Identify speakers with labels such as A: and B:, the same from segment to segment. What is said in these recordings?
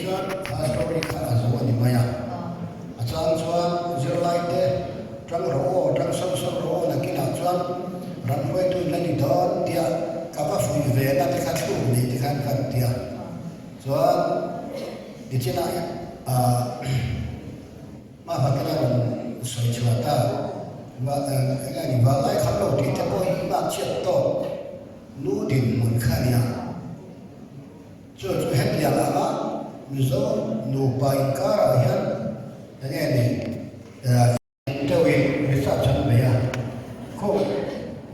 A: chuan kha story kha a zo a ni mai a. A chang chuan zirlai te tang rawh aw, tang sauh sauh rawh aw nakinah chuan ram hruaitu in la ni dawn tia ka va fuih ve na te kha thluk nei te khan kan ti a. Chuan nichinah ah Hma kena rawn sawi chhuah ta eng a ni vanlai kham lo tih te pawh hi nghak chhiat tawk nu dinhmun kha a nia. Chu chu hetiang anga Mizo nupa inkarah hian eng nge ni deuhin research an bei a, khu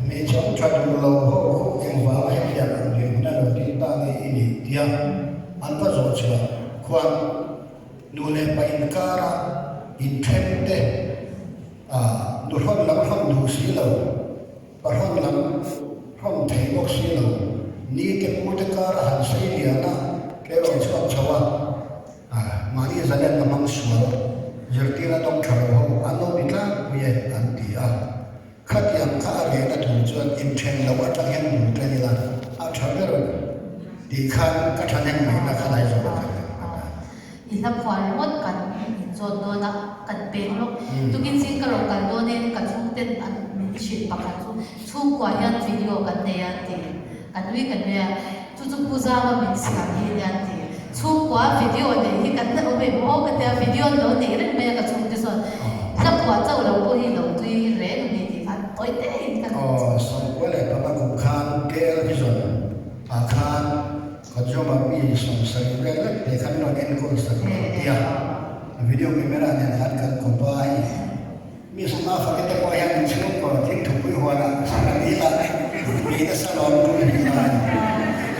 A: hmeichhe awm tha duh lo ho khu engvanga hetiang ang dinhmun a lo ding ta nge i nih tia an va zawh chhuah khuan Nu leh pa inkara inthen te, nu hrawn lam hrawn duh si lo, pa hrawn lam hrawn thei bawk si lo, ni te pu te kara han sei lian a, tleirawl chhuak chho a, mahni zalenna hmang sual zirtirna dawng tha lo ho an lo ni tlangpui e an ti a. Khatiang kha a rehna tur chuan inthen loh atang hian bul tan ila a tha ber tih khan ka thahnem ngaihna kha lai zawk a kan en ta.
B: I hla phuah ringawt kan inzawt dawn a, kan peng lawk. Tukin zing ka rawn kal dawnin ka chhungten an min hrilh pakhat chu chhungkua hian video kan nei a ti. Ka nui ka nui a, chu chu Pu Zama min siam hi nia an ti. Chhungkua video neih hi kan la awm em aw ka tia, video an lo neih reng mai a ka chhungte chuan hla phuah chauh lo pawh hi lo tui reng a ni tih khan tawi te in ka
A: Aw, Sawmkua leh panga kum khan KL Vision ah khan Consumer mi 70 vel lek te kha min rawn enkawl sak lo tia video camera nen khan kan kawp a hei. Mi suma fate te pawh hian inchhungkaw thing thupui huanah kan ila ei nasa lawm tum hi a ni.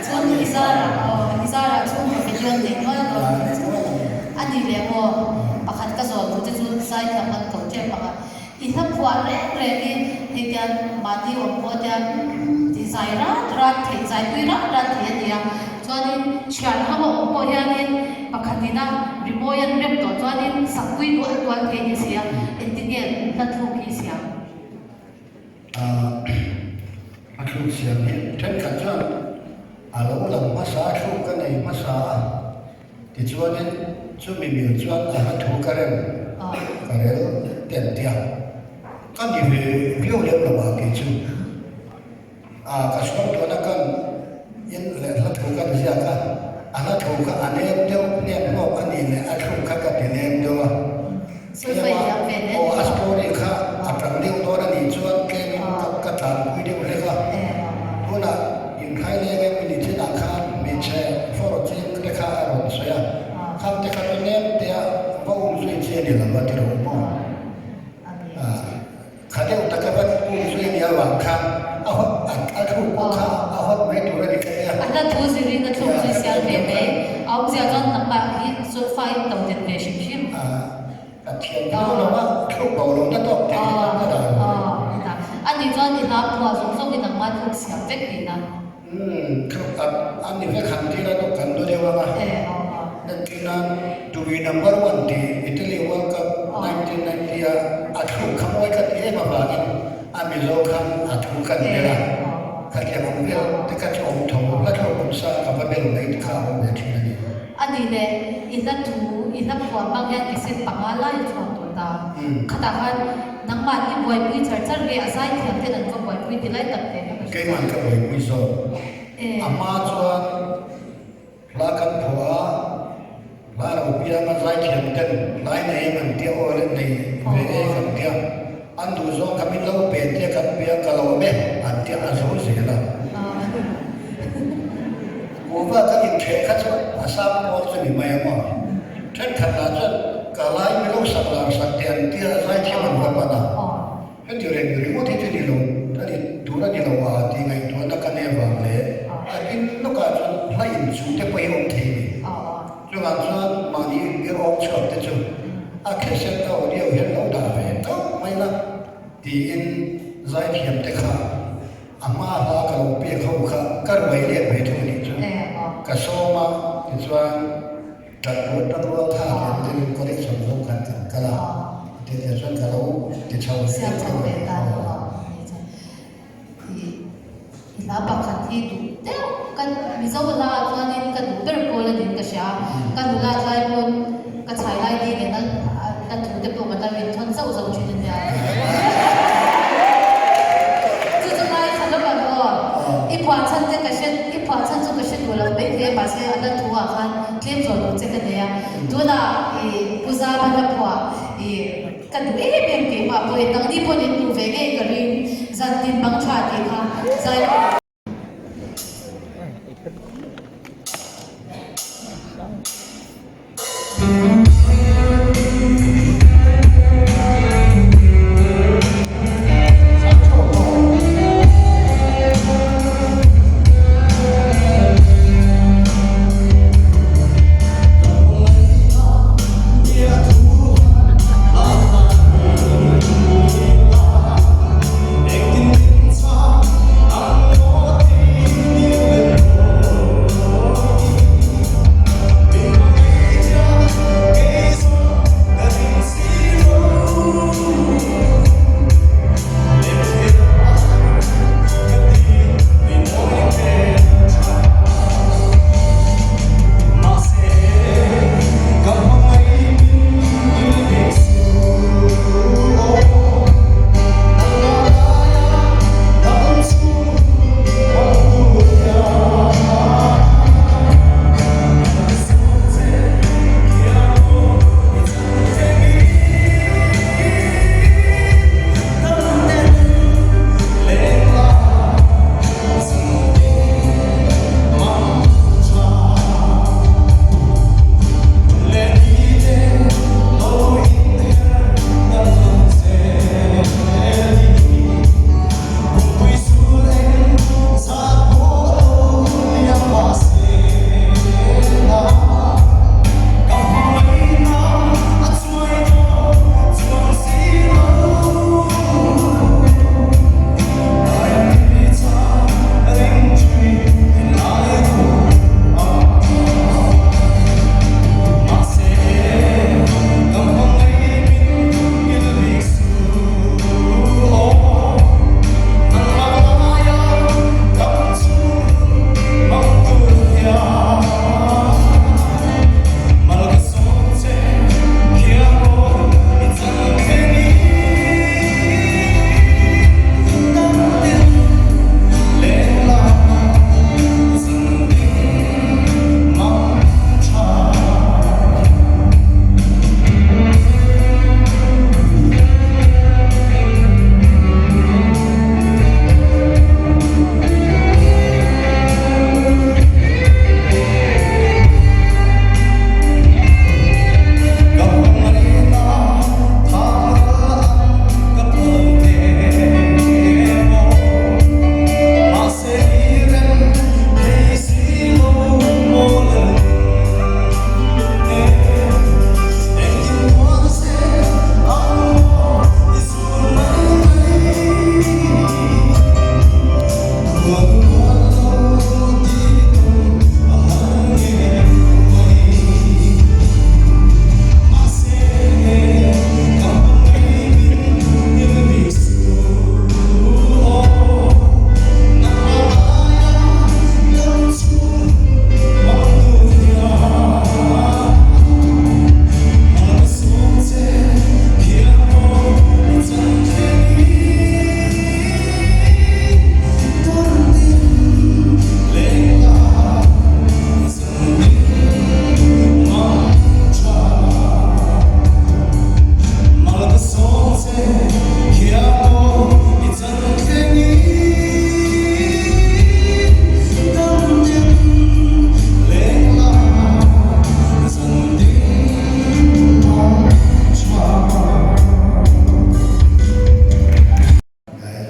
B: Chuan i zarah aw, i zarah chhungkaw video nei nual dawn a ni chu. A ni leh maw, pakhat ka zawh duh te chu zaithiam an ko tep ang a, i hla phuah reng reng i hei tian mahni awm pawh tian ti zai rat rat theih, zaipui rat rat thei a ni a. Chuanin thian ho a awm pawh hianin pakhatin a rimawi an rem tawh chuanin sakpui dual dual thei ni si a, engtin nge hla thluk hi siam?
A: A thluk siam hi thenkhat chuan a lo lang hmasa a, thluk ka nei hmasa a, tichuanin chumi mil chuan a hla thu ka rem ka rel ten tia ka ni ve viau lem lo ah kei chu. A ka chhuak tawhna kan in leh hla thu kan ziak a, a hla thu kha a nem deuh hnem hlawk a nih leh a thluk kha ka ti nem deuh a. Tlema aw a story kha a tang deuh dawn a nih chuan tlemin ka ka tlanpui deuh hlek a. Tunah inhrai leng em ni thinah khan hmeichhe fawr ching te kha a rawn sawi a, khang te kha chu nem tea va um zui chi a ni lo a ti ro maw? Kha deuh taka va um zui a nih avang khan a hawt a thluk pawh kha a hawt mai tur a ni ka nia.
B: A hla thu zirin a thluk zui sial ve mai. A awmzia chuan nangmah hi sulfa in to den ve hrim hrim.
A: A thiam viau lo a, thluk bo lo na tawk thei hi chuan ka dah lo.
B: A nih chuan i hla phuah zawng zawngin nangmah thluk siam vek tihna.
A: Umm, thluk a a ni vek han tir a dawk kan do deuh ang a. Entir nan to be number one tih Italy World Cup 1990 a a thluk kha mawi ka ti em avangin a Mizo khan a thu kan bel a, khatiang awm vel te kha chu awm tho, hla thluk awm sa ka va bel mai te kha a awm ve thin a ni.
B: A nih leh i hla thu, i hla phuah hmang hian cassette panga lai a chhuak tawh ta. Khatah khan nangmah i buaipui char char nge a zaithiam ten an va buaipui ti lai tak ve kha ka hre
A: Keimah ka buaipui zawk. A hma chuan hla kan phuah a, hla lo piang a zaithiam ten hlai nei em an tia aw le nei ve e kan tia, an duh zawng kha min lo pe tia kan pe a ka lawm e an tia a zo zel a. Kuhva kan intheh kha chu a sang pawl chu ni mai ang aw. Thenkhat lah chuan ka lai mi lo sak lar sak teh an tia zaithiam an va pan a. Heti reng ringawt hi chu ni lo a ni tur a ni lo a tih ngaihtuahna ka nei avang leh a tin lawkah chuan hla inchuh te pawh hi a awm thei a ni. Chungah chuan mahni inbir awm chhuak te chu a cassette a audio hian lo dah ve tawp mai la tiin zaithiam te kha A hma hla ka lo pek ho kha ka ruai let ve thung anih chu ka sawm a, tichuan tan rual tan rual tha lian deuhin collection zawng khan kan kal a, ti teh chuan ka lo ti chho ve deuh a.
B: I hla pakhat hi duh deuh ka. Ka Mizo hla ah chuanin ka duh ber pawl a niin ka hria. Ka nula tlai pawn ka chhai lai ni nen a hla thu te pawh kan lo inthawn zauh zauh thin a nia. Chu chu ngaithla lawk ang aw. I phuah chhan te ka hre, i phuah chhan chu ka hre duh lo mai thei a, mahse a hla thu ah khan tlem zawh duh che ka nei a. Tunah i Pu Zama hla phuah i ka duh em em keimah pawhin nangni pawhin in duh ve ngei ka ring zantin bang tha tih kha zai.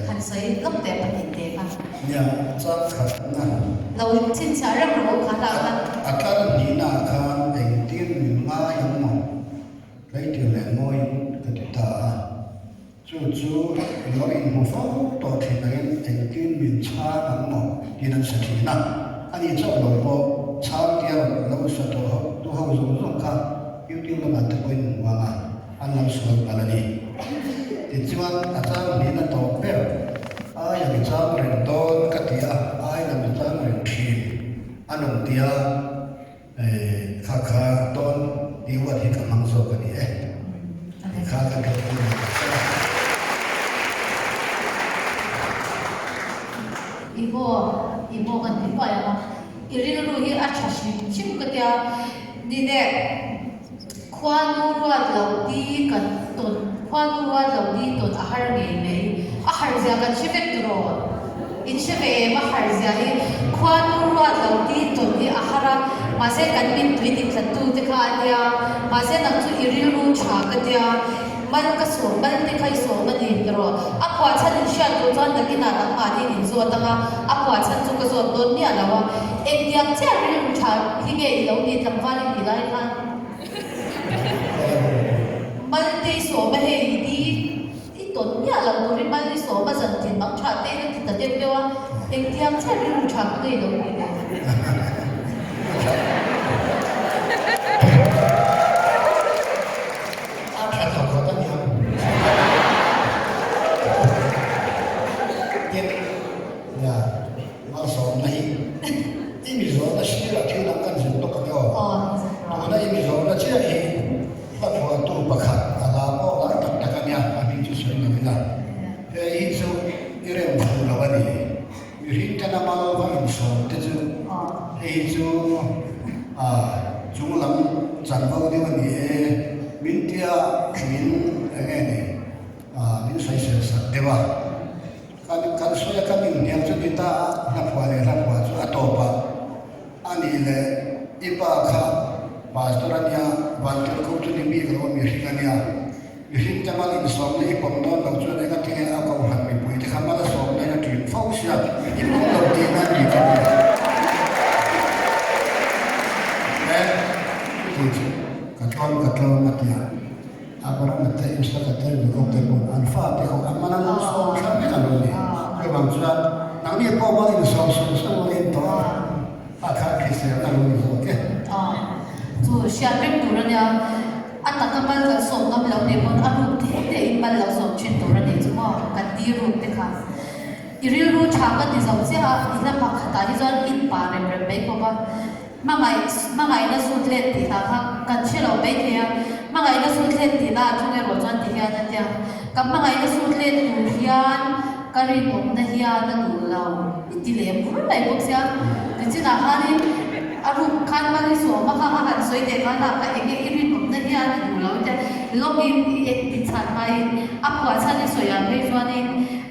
B: Han sawi lawk teh pahnih teh kha.
A: Nia, chang khatna.
B: Lo chhinchhiah reng rawh u kha hlak kha.
A: A tlar hnihna ah khan engtin min ngai ang maw? Tleitir leh mawiin ka ti ta a. Chu chu lo inhmu fo tawh thin angin engtin min chhang ang maw tiin an sa thin a. Ani chauh lo pawh chhang tia rawn lo sa tawh ho tu ho zawng zawng kha YouTube lamah te pawhin hmu ang a, an lo sual palh a ni. Tichuan a chang hnihna tawp ber, Ai a mi chang reng dawn ka ti a, ai la mi chang reng thin. A nung tia kha kha dawn tih huat hi ka hmang zawk a ni e. Kha kan hlawhpui leh tak zet a.
B: I maw, i maw kan ti hluai ang a, i rilru hi a tha hrim hrim ka tia, ni leh khuanu ruat loh di kan tawn, khuanu ruat loh di tawn a har ngei mai, a har zia kan hre vek tiraw? In hre ve em a har zia hi, khuanu ruat loh di tawn hi a har a, mahse kan mittui titlattu te kha a nia, mahse nang chu i rilru tha ka tia. Mal ka sawm, mal te kha i sawm a ni erawh a phuah chhan in hriat duh chuan nakinah nangmahni in zawt ang a, a phuah chhan chu ka zawt dawn miah lo a, engtiang chiah rilru tha hi nge i lo nih tlangval i nih lai khan mal te i sawm a hei i di i tawn miah lo turin mal i sawm a zan tin mang tha te in a ti ta deuh deuh a, engtiang chiah rilru tha kha nge i lo nih le?
A: A tha tho khawt a niang. Tin, nia, malsawmna hi i mizawhna sirah thil dang kan zir bawk ang e aw. Tuna i mizawhna chiah hi hla phuahtu pakhat a la pawh lar tak tak a nia, a hming chu sawi lo ila. Hei hi chu i rem fuh lo a ni. Mihring tena mal va insawm te chu hei hi chu chunglam chanvo deuh a ni e, min tia min eng nge ni min sawisel sak deuh a. Kan kan sawi a kan inhnial chu ni ta a, hlaphuah leh hlaphuah chu a tawp a, a nih leh i pa kha pastor a nia, vantirhkoh chu ni bik lo a mihring a nia. Mihring te mal insawmna i pawm dawn loh chuan enga tinge a kohhran mipui te kha mal a sawmna in a ṭin fo sia, i pawm lo tihna a ni ka ti a. He chuti chu ka tlawm ka tlawm a ti a, Abraham a te, Isaka te, Jakob te pawn an fate kha an mal an lo sawm thla vek a lo ni. Chuvang chuan nangni pawh mal insawm sawm sawm a in tawh a, a kha hrisel a lo ni zawk e.
B: Chu hriat reng tur a nia. A taka mal kan sawm ngam lo nih pawn a ruk te te in mal lo sawm thin tur a nih chu maw kan ti ruk te kha. I rilru tha ka ti zo chiah a, i hla pakhatah hi chuan in pa rem rem mai khawp a. Hmangaih hmangaihna sut let tih hla kha kan hre lo mai thei a, hmangaihna sut let tih na thung erawh chuan ti hian a tia, ka hmangaihna sut let tur hian ka rinawmna hian a duh lo i ti lem khur mai bawk sia. Tichinah khanin a ruk khan mal i sawm a kha a han sawi teh khan a ka enge i rinawmna hian a duh lo tia lawngin i en ti chhan hmain a phuah chhan i sawi ah phei chuanin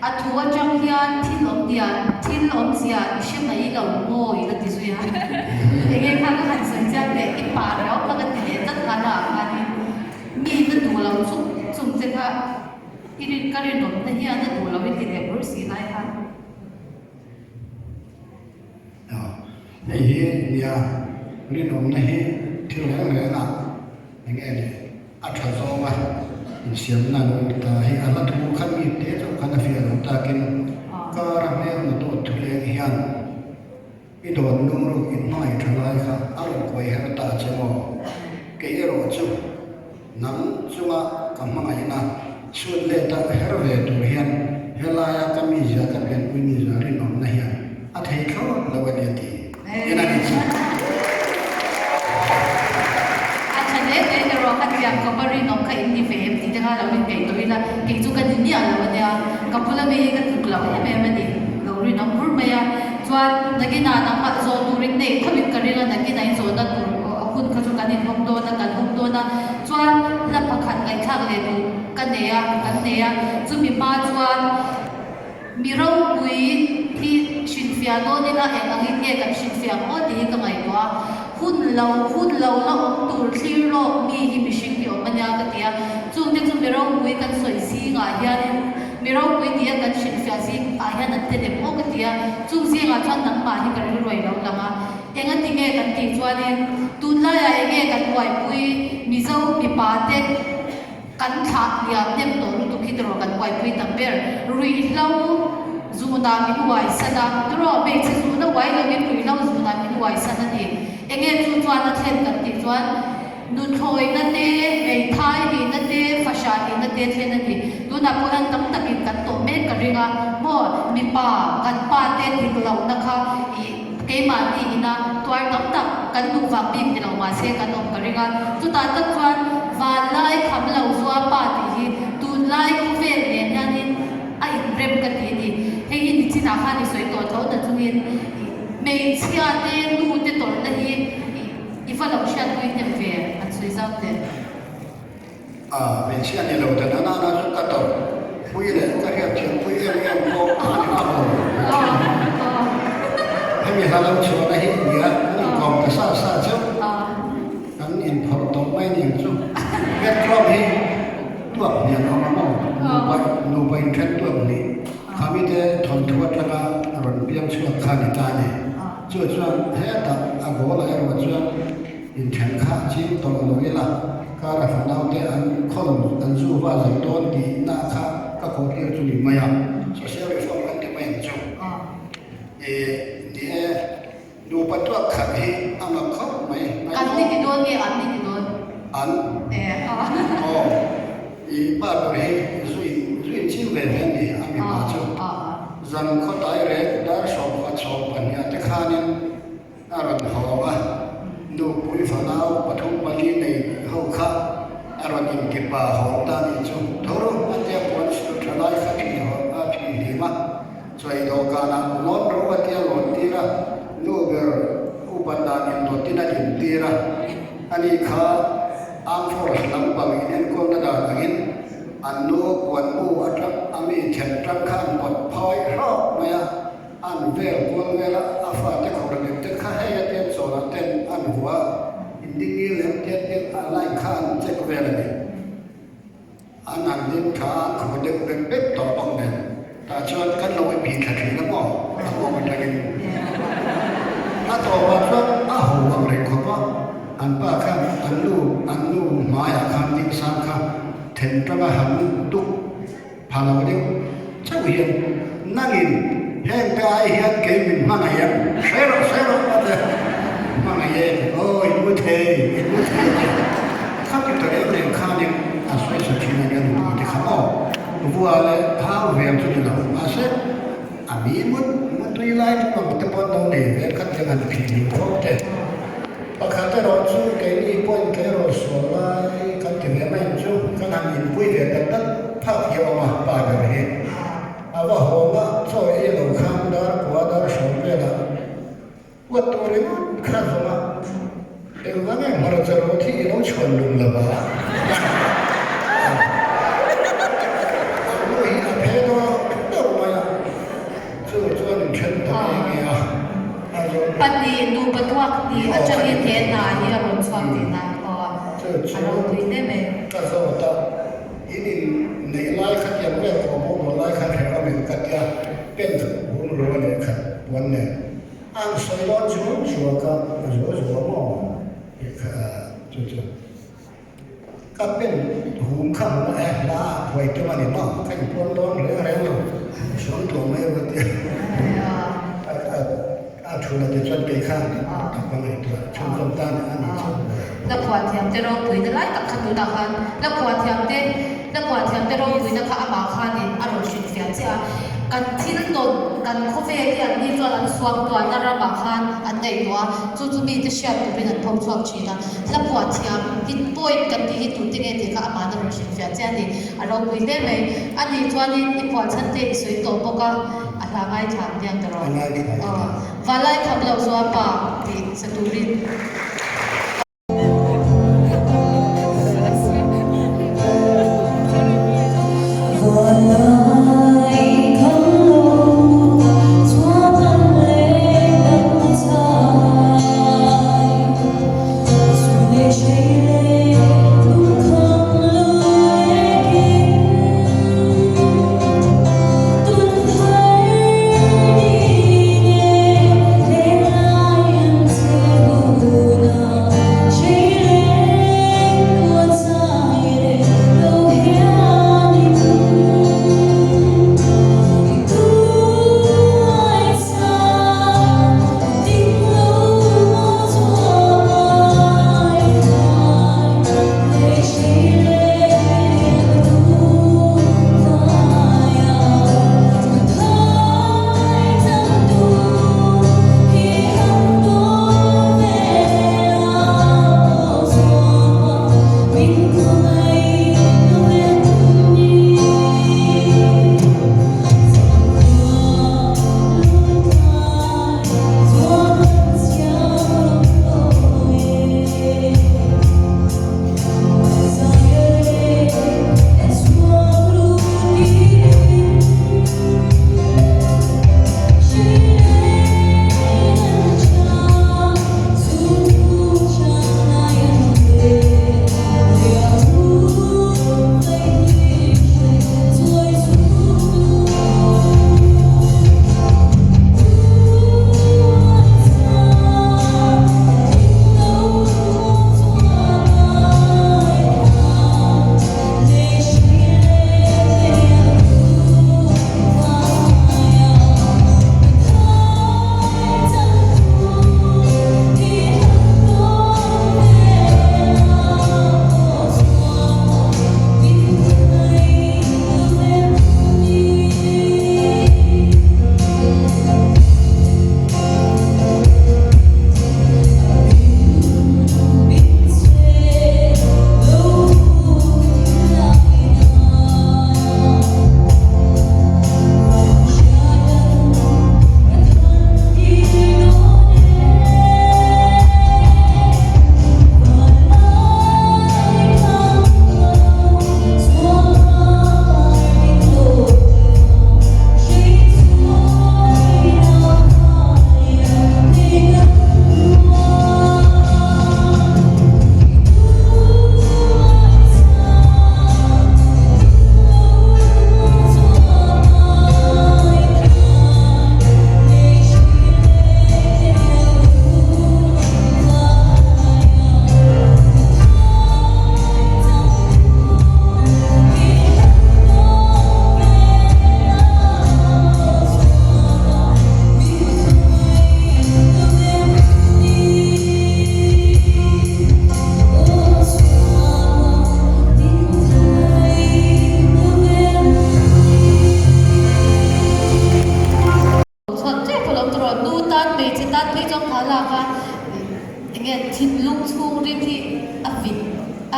B: a thu atang hian thil awmzia thil awmzia i hre mai lo maw i la ti zui a. Enge kha ka han sawi chiang leh i pah riau kha ka ti leh tlat khan ah khanin mi na duh lo chung chung che kha I rin ka rinawmna hian a duh lo i ti leh bur si lai khan.
A: Hei hi nia rinawmna hi thil reng reng ah eng nge ni a tha zawnga insiamna lo ni ta hi a hla thu khan mi te chauh khan a fiah lo takin kar a hmel na dawt thu leng hian I dawn lungruk in hmangaih tha lai kha a rawn kuai her ta che maw? Kei erawh chu nang chunga ka hmangaihna chhut let a her ve tur hian helaia ka mizia ka pianpui mizia rinawmna hian a thei thlawt lo a ni a ti en a ni chu.
B: A tha hle hle erawh ka tiang khawp a rinawm kha in ni ve em tih te kha lo inngei tawh ila kei chu ka ni miah lo a nia, ka bula mi hi ka tluk lo em em a ni, lo rinawm bur mai a. Chuan nakinah nangmah zawh turin neih khawpin ka ring a, nakinah in zawhna tur a hun kha chu kan inhawng dawn a, kan hawng dawn a. Chuan hla pakhat ngaihthlak leh duh ka nei a, kan nei a. Chumi hma chuan mi ropui hi hrinfiah dawn ila eng angin nge kan hrinfiah ang aw tih hi ka ngaihtuah a. Hun lo, hun lo la awm tur thlir lawk mi hi mihring hi awm a nia ka ti a. Chungte chu mi ropui kan sawi zingah hianin Mi ropui tia kan hrilhfiah zing ah hian an te lem aw ka ti a, chung zingah chuan nangmah hi ka rilru a lo lang a, enga ti nge kan tih chuanin tunlaiah enge kan buaipui Mizo mipa te kan thlah liam hnem tawh lutuk hi tiraw kan buaipui tam ber, ruihhlo zunah min uaisan a, tiraw hmeichhe zuna uai lovin ruihhlo zunah min uaisan a ni, enge chu chuan a thlen kan tih chuan. Nuthlawina te, hmeithai nihna te, fahrah nihna te thlen a ni. Tunah pawh hian tam takin kan tawh mek ka ring a, maw mipa kan pa te dik lohna kha ih keimahni ina tuar. tuar tam tak kan duh vang bik ni lo mahse kan awm ka ring a. Chutah tak chuan vanlai kham lo zua pa tih hi tunlai khawvel nen hianin a inrem ka ti a ni. Hei hi nichinah khan i sawi tawh tho na chungin hmeichhia te nu te tawrhna hi i va lo hriatpui hnem ve an sawi zau teh.
A: A, hmeichhia ni lo ta na na chu ka tawrh pui leh ka hriatthiam pui em em pawh a ni phak lo hmeichhia hi. Hemi hla lo chhuahna hi nia kan inkawm ta sa sa chauh. Kan inphawrh tawh mai aniang chu. Backdrop hi tuak hnih an awm a maw? Nupa nupa inthen tuak hnih. Khamite thawnthu atanga rawn piang chhuak kha ni ta a ni. Chu chuan hetah a goal ah erawh chuan inthen kha ching tawh lo ila kar a fanaute an khawn an zu va zo dawn tihna kha ka kawhtir chu ni mai a. Social reform kan ti mai ang chu. Ih ni e. Nupa tuak khat hi a mak khawp mai.
B: An ni ti dawn nge an ni ti dawn?
A: An.
B: E a.
A: Aw. I pa ber hi zuin zuin chim ve ve a ni a mipa chu. Zan khawtai rek dar sawmkhat 12 te khanin a rawn hawng a, nupui fanau pathum pali nei ho kha a rawn intipa hawng ta nih chu. Tho ru a tia puan sul tha lai kha thi hawng a thi hlim a. Chawi dawhkanah lawn ro a tia lawn tir a, nu ber upat dan indawtin a din tir a. Ani kha Armed Force lampang inenkawlna dan angin an nu puan bu atang a mi then tang kha an pawt phawi hrawk mai a, an vel kual vel a, a fate khawr lem te kha hei a tia chawlah ten an hua, indingil em tia ten a line kha an check vel a ni. An han ding tha a, an haw deuh bek bek tawh bawk nen. Tah chuan kan lo i thla thin a maw? A nghawng atangin. A tawpah chuan a ho ang reng khawp a, an pa khan an nu an nu hmaiah khan ding sang kha then tanga han duk pha lo deuh chauh hian nangin heng te ai hian kei min hmangaih em? Hre rawh hre rawh a ti a, hmangaih e ti aw in mu thei in mu thei a ti. Khati ta reng reng khanin a sawi sa thin a nia nupui te kha maw? Vua leh thau vel chu ni lo mahse a mi mut mutui lai chu ang te pawh an lo nei ve khat hian han phih hlim fo te. Pakhat erawh chu keini pawhin tleirawl sual lai kan ti ve mai ang chu kan han inpui ve tak tak phak hi a awm a pa ber hi. A va hawng a chaw ei lo khan dar kua dar hrawn velah Huat tur ringawt kha zawng a, engvang nge hmarcha rawt hi i lo chhuan lung lo va? A nu hi a phe dawr dawr mai a, chu chuan in then ta nghe nghe a, a zawng.
B: Pahnih nupa tuak ni atangin he hna hi a rawn chhuak tihna aw a ropui hle mai.
A: Ka zawt a, in in neih lai kha tiang vel kawh bawk lo lai kha hreh awm em ka tia, pen hum ro a lehkhat puan nen. An sawi dawn chu chhuak a, a zual zual maw tih kha chu chu ka pen hum kha hmu e, hla ah buai tum a ni maw, ka inpuang dawn reng reng lo, suang tuah mai ru tia a thu la ti chuan kei kha a ka ngaihtuah chhunzawm ta a ni chu.
B: La phuah thiam te ropuina lai tak kha tunah khan la phuah thiam te la phuah thiam te ropuina kha amah khanin a rawn hrilhfiah chiah a, kan thil tawn kan khawvel hi an ni chuan an suak tuahna ramah khan an ngaihtuah a, chu chu mite hriat turin an pho chhuak thin a, la phuah thiam hi point kan tih hi tute nge tih kha amahna rawn hrilhfiah chiah a ni, a ropui hle mai. A nih chuanin i phuah chhan te i sawi tawh bawk a, a hla ngaithla ang diang ta rawh. Valai kham loh zual pa tih sa turin.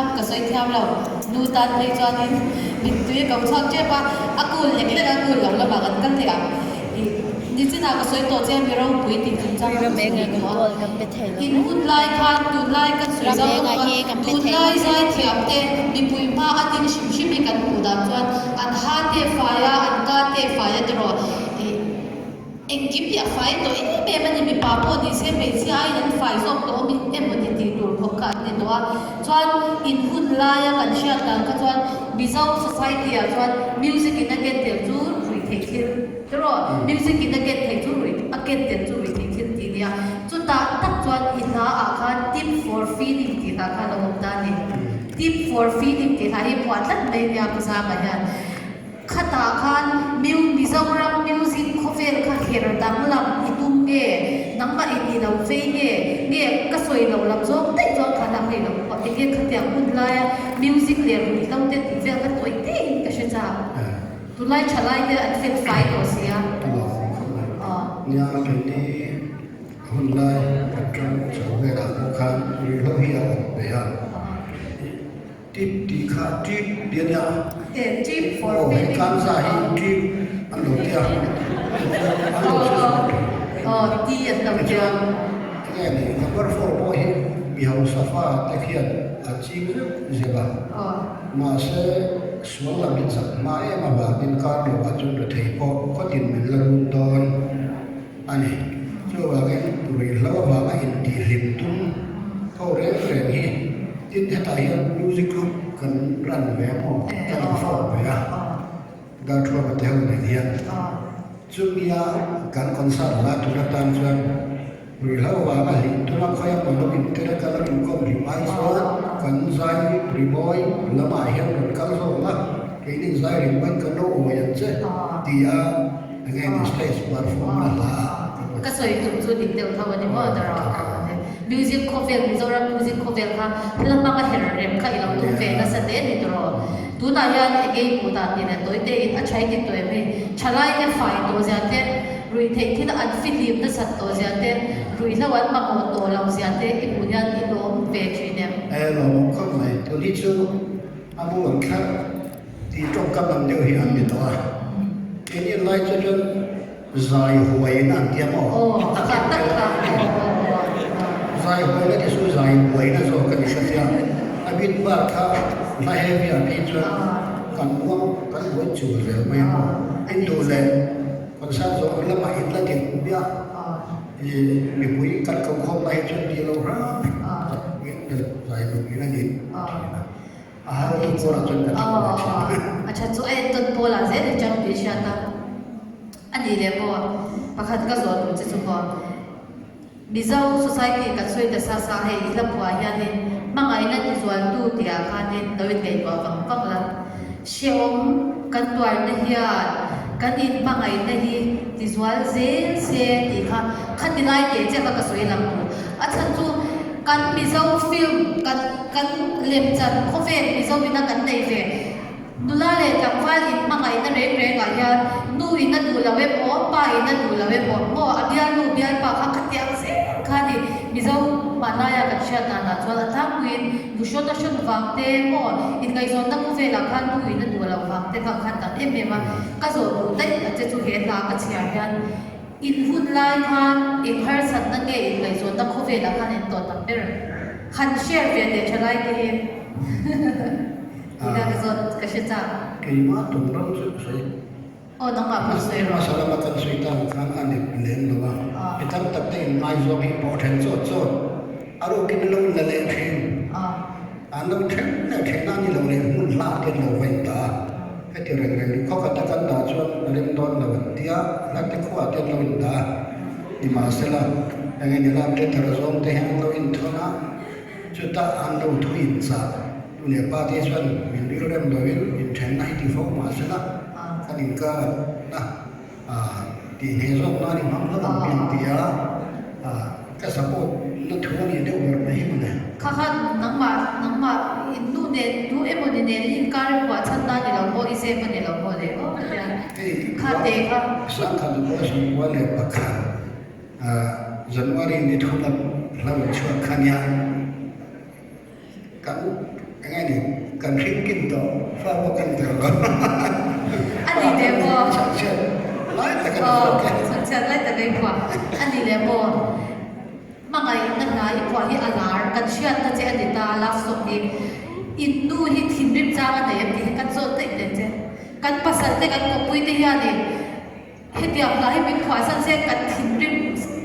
B: Kha ka sawi thiam lo. Nu tan phei chuanin mittui a ko chhuak tep a, a cool lek lek a, cool lo lamah kan kal thei ang. Ih, nichinah ka sawi tawh che a, mi ropui tih chungchang kha ka sawi tawh a. In hun lai khan tunlai kan sawi zau tawh a, tunlai zaithiam te mipui hma a ding hrim hrim hi kan hmuh dan chuan an ha te fai a, an ka te fai a tiraw. Ih. Engkim hi a fai tawh em em a ni, mipa pawh ni se hmeichhia aiin an fai zawk tawh awm emaw ni tih tur khawp kha an ni tawh a. Chuan in hun laia kan hriat dan kha chuan Mizo society ah chuan music in a ken tel chu ruih theih thil tiraw, music in a ken theih chu ruih a ken tel chu ruih theih thil tih nia. Chutah tak chuan i hla ah khan tip for feeling tih hla kha a lo awm ta a ni. Tip for feeling tih hla hi phuah tlat mai nia Pu Zama hian. Khatah khan Miu Mizoram music khawvel kha her danglam i tum nge, nangmah in i lo vei nge, nge ka sawi lo lam zawng daih chuan kha lam ei lo pawh enge khatiang hun laia music leh ruihhlo te tih vel kha tawi te in ka hre chak. Tunlai thalai te an fel fai tawh si a.
A: Nia keini hun lai kan tang chho velah pawh khan ruihhlo hi a awm ve a. Tip tih kha tip tih a nia. Aw hei tlanza hi tip an lo ti a, an lo hre zawk thin. Tichuan enge ni number four pawh hi mi hausa fa te khian a ching zeuh zeuh a, mahse sual lam hi chak hma em avangin kar lovah chuan rethei pawh khawtin min la run dawn a ni. Chuvangin ruihhlo avanga intihhlim tum ho reng reng hi. Tin, hetah hian music group kan run ve a maw, kan inform ve a, Darthuama te ho nen hian. Chumia kan concert la tur atan chuan ruihhlo vanga hlim tura khawia maw lo intel a kal a inkawm hlim ai chuan kan zai rimawi lamah hian rawn kal zawk a, keinin zai rimawiin kan lo awi ang che tia enge ni stage perform na hla ah kan rawn
B: Ka sawi tum chu dik deuh tho a ni maw Darthuama te. Music khawvel, Mizoram music khawvel kha hla hmanga her rem kha i lo tum ve nasa hle ni tawh. Tunah hian enge i hmuh dan tih leh tawi te in a chhai ti tawh em hei? Thalai te fai tawh zia te, ruih theih thil an fihlim nasat tawh zia te, ruihhlo an mamawh tawh lo zia te i hmuh hian i lawm ve thin em?
A: E lawmawm khawp mai, tun hi chu a bu ang thlarh tih tawngkam ang deuh hi an ni tawh a, keini lai chu chuan Zai huaina an tia maw?
B: Aw, a khat tak kha.
A: Zai huaina te chu zai buaina zawk a ni hria. A bit bar kha hla heavy ah phei chuan kan muang kan buai chul zel mai a maw? In duh leh concert zawh lamah in la din bia i mipui kan ko khawm lai hi chuan ti lo hram zai buaina ni thin a. A har tu pawlah chuan ka tha ve thin.
B: A tha chu a entawn pawlah zel i chang tih hriat a. A nih leh maw? Pakhat ka zawh duh che chu maw? Mizo society kan sawi ta sa sa hei i hla phuah hianin hmangaihna tizualtu tihah khanin lo inngaihtuah vang vang la. Hrehawm kan tuarna hian kan inhmangaihna hi tizual zel se tih kha khati lai teh che kha ka sawi lang duh. A chhan chu kan Mizo film kan kan lemchan khawvel Mizo ina kan nei ve. Nula leh tlangval inhmangaihna reng rengah hian nu in a duh lo emaw, pa in a duh lo emaw, maw a bialnu bialpa kha khatiang zel kha ni. Mizo hmanlaia kan hriat danah chuan a tlangpuiin nuhrawn a hrawn vang te maw, inngaihzawnna khawvelah khan nu in a duh loh vang te kha khan tam em em a. Ka zawh duh daih a che chu he hla ka chhiar hian in hun lai khan eng harsatna nge inngaihzawnna khawvelah khan in tawh tam ber? Han share ve teh thalai te hi. Ila ka zawt ka hre chak.
A: Keimah tum ram chu ka sawi.
B: Aw nangmah pawh sawi rawh.
A: Hmasa lama kan sawi tan khan a nep lem lo a. Mi tam tak te in ngaizawng hi pawh then chawt chawt a rukin lo la leh thin. An lo then leh then a ni lo leh hmun hla te an lo va in dah a. Heti reng reng khaw khata kan dah chuan rem dawn lo an tia hla te khuaah te an lo in dah a. Nimahsela eng nge ni lak te thar zawng te hian an lo inthawn a. Chutah an lo thu inchah. Nu leh pa te chuan min ril rem loin inthenna hi ti fo mah sela kan inkar na tih hneh zawk nan i hmang hlawm ang hi an ti a, ka support na thu a nih deuh ber mai hi mawle.
B: Kha kha nangmah nangmah in nu nen nu emaw ni nen in inkar i phuah chhan na ni lo maw i zep a ni lo maw le aw ka tia kha te kha.
A: Sangkhat Zukua Sangkua leh pakhat January ni thum a hla rawn chhuak kha nia. Kan. Eng nge ni, kan hring kin tawh, fa pawh kan tel lo.
B: A ni leh maw?
A: Chhangchhiat lai tak a ni zawk e.
B: Chhangchhiat lai tak a i phuah. A ni leh maw? Hmangaihna hna i phuah hi a lar, kan hriatna che a ni ta, love song hi. In nu hi thinrim chang a nei em tih hi kan zawt daih daih che. Kan pasal te kan kawppui te hianin Hetiang hla hi min phuahsan se kan thinrim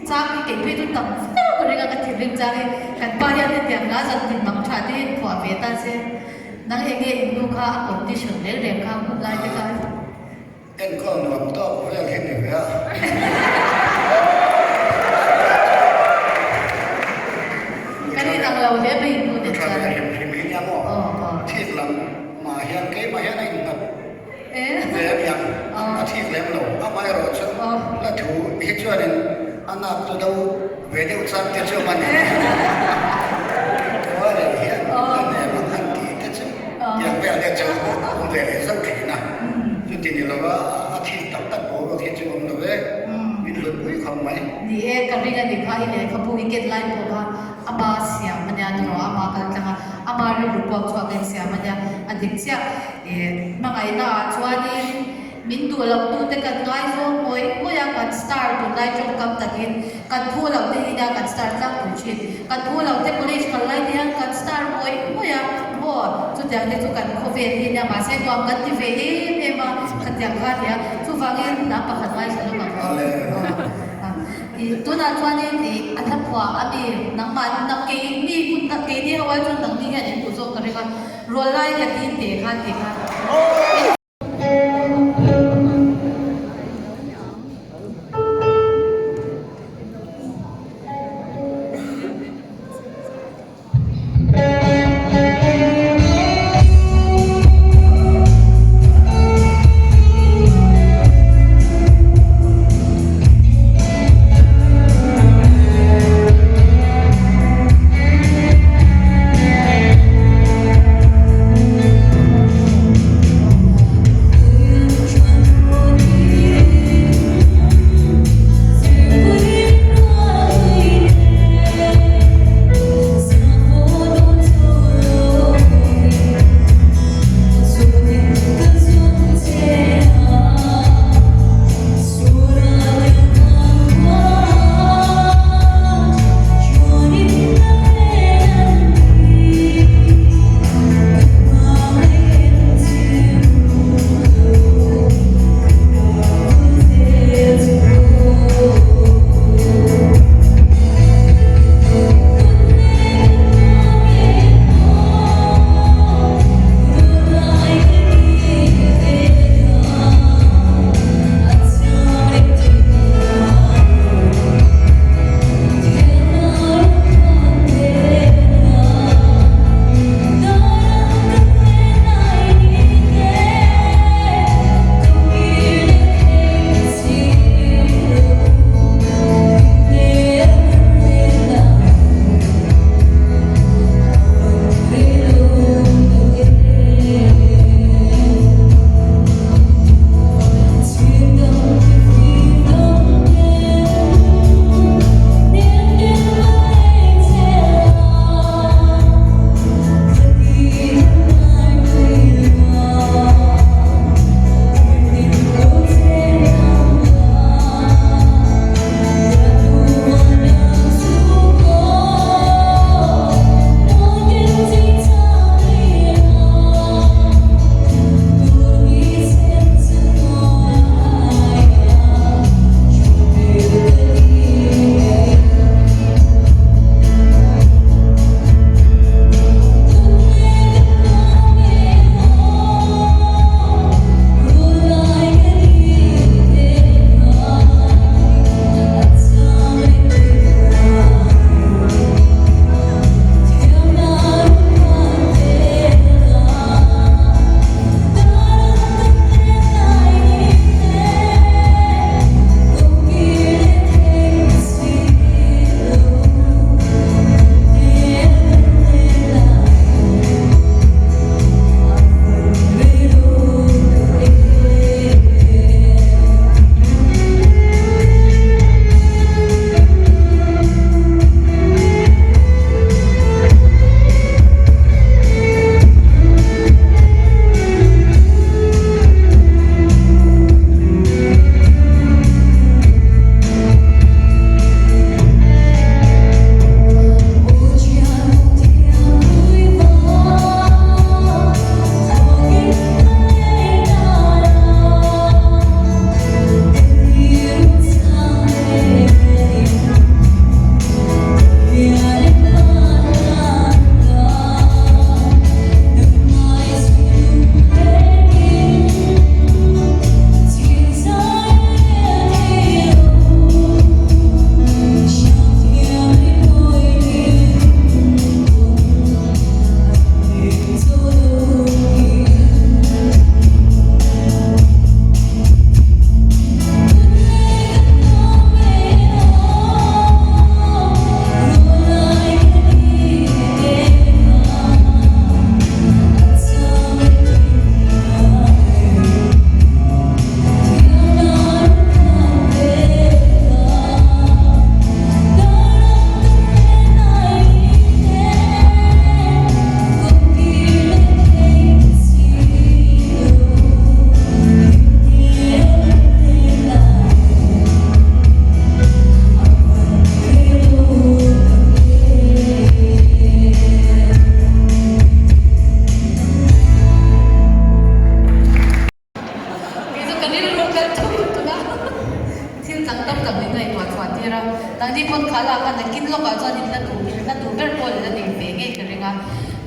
B: chang hi kei phei chu tam viau ka ring a, ka thinrim chang hi kan pa hian hetiang hla zan tin mang tha te hian phuah ve ta se nang eng nge in nu kha a condition reng reng kha hun lai te khan.
A: Enkawl nuam tawk vel hi ni ve a.
B: Kan inang lo hle mai in nu nen
A: chuan. Tha ve hrim hrim hi nia maw? Thik lam mah hian keimah hian a innghat. Ve a niang, a thik lem lo. Amaherawhchu hla thu hi chuanin a nak chu do ve deuh chang te chu a ni. Khua leh hian a nem ang han tih te chu tiang vel te chu awm ve leh zauh thin a. Chuti ni lova a thik tak tak boruak hi chu awm lo e, min hlut pui khawp mai.
B: Ni e, ka ring a ni kha i lehkhabu i ken lai pawh kha ama siam a nia tawh a, ama kal tlang a, ama rilru puak chhuak a insiam a nia, a dik chiah. Hmangaihna ah chuanin min duh loh tute kan ngaizawng ngawih ngawih a, kan star tunlai tawngkam takin kan phu loh te hi nia kan star tlangpui thin. Kan phu loh te college kal lai te hian kan star ngawih ngawih a, maw chutiang te chu kan khawvel hi nia mahse nuam kan ti ve em em a, khatiang kha nia chuvangin hnam pakhat ngaithla lawk ang aw. Tunah chuanin a hla phuah a mi nangmah nang keini hun keini ho ai chuan nangni hian in duh zawk ka ring a. Rual lai ka tin te khan ti kha.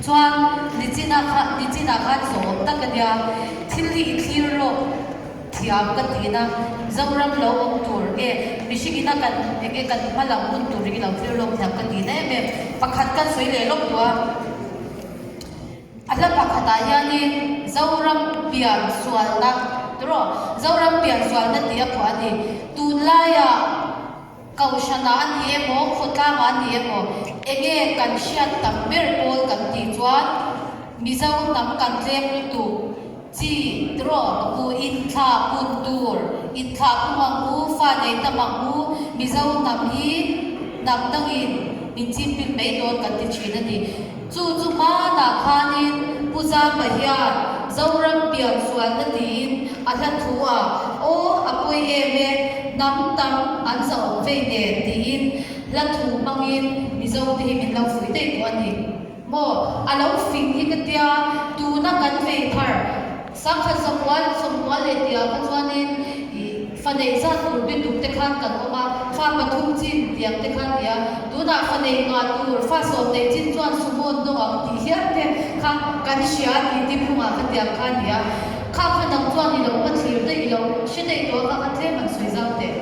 B: Chuan nichina kha nichinah khan zawh awm tak a nia, thil hi i thlir lawk thiam ka tina, Zoram lo awm tur nge mihring ina kan enge kan hma lam hun tur hi lo thlir lawk thiam ka tina em em. Pakhat kan sawi leh lawk duh a. A hla pakhatah hianin Zoram pian sualna tiraw? Zoram pian sualna tih a phuah a ni. Tunlaiah Kohhranah a ni emaw, khawtlangah a ni emaw, enge kan hriat tam ber pawl kan tih chuan Mizo hnam kan tlem lutuk chi tiraw ka pu inthlah pun tur, inthlah pum ang u, fa nei tam ang u, Mizo hnam hi hnam dangin min chimpil mai dawn kan ti thin a ni. Chu chu hmanah khanin Pu Zamba hian Zoram pian sualna tiin a hla thu a, Aw a pawi em e, hnam tam an zahawm vei nen tiin hla thu hmangin Mizo te hi min lo fuih daih tawh a ni maw? A lo fing hi ka tia, tuna kan vei thar Sangkhat zamual sawmmual leh tihah kha chuanin ih fa neih zat tur bituk te khan kan awm a, fa pathum chin tiang te khan nia, tunah fa neih ngah tur fa sawm neih chin chuan sumo an dawng ang tih hial te kha kan hria tih ti phungah kha tiang kha nia. Kha kha nang chuan i lo hmathlir daih i lo hre daih tawh a kha kha tlem an sawi zau teh.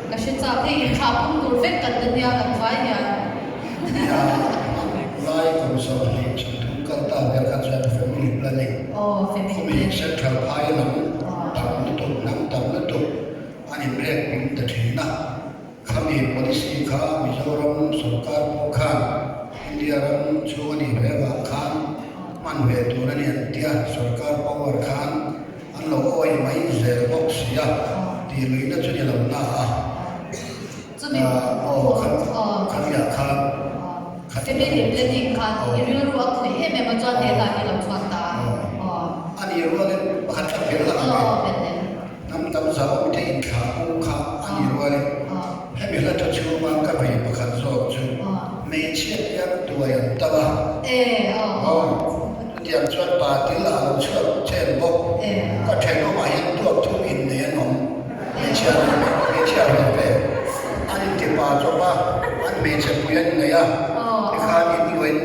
B: Ka hre chak, hei inthlah pum tur vek kan la nia kan vai hian.
A: Nia, lai kum 20 30 kal ta vel kha chuan family planning, khumi central phai lam tam lutuk, hnam tam lutuk an inrek pum ta thin a. Khami policy kha Mizoram sorkar pawh khan India ram chhung a nih ve avang khan hman ve tur a ni an ti a, sorkar power khan An lo awi mai zel bawk si a, tih luihna chu ni lo na a.
B: Chumi
A: Aw khan khamiah khan khat
B: Family planning khan i rilru a khawih em em a chuan he hla hi a lo chhuak ta a.
A: A ni rualin pakhat khat vel la ang e. Hnam tam za awm te inthlah pung kha a ni rualin hemi hla thu chhunga ka vei pakhat zawk chu hmeichhia hian tuai an tam a. Aw, chutiang chuan pa til ah lo chhuak chen bawk. Ka thenawmah hian tuak thum innei an awm. Hmeichhia ve ve, hmeichhia ve ve. An inti pa chawp a, an hmeichhe pui an nei a, tikhan inluain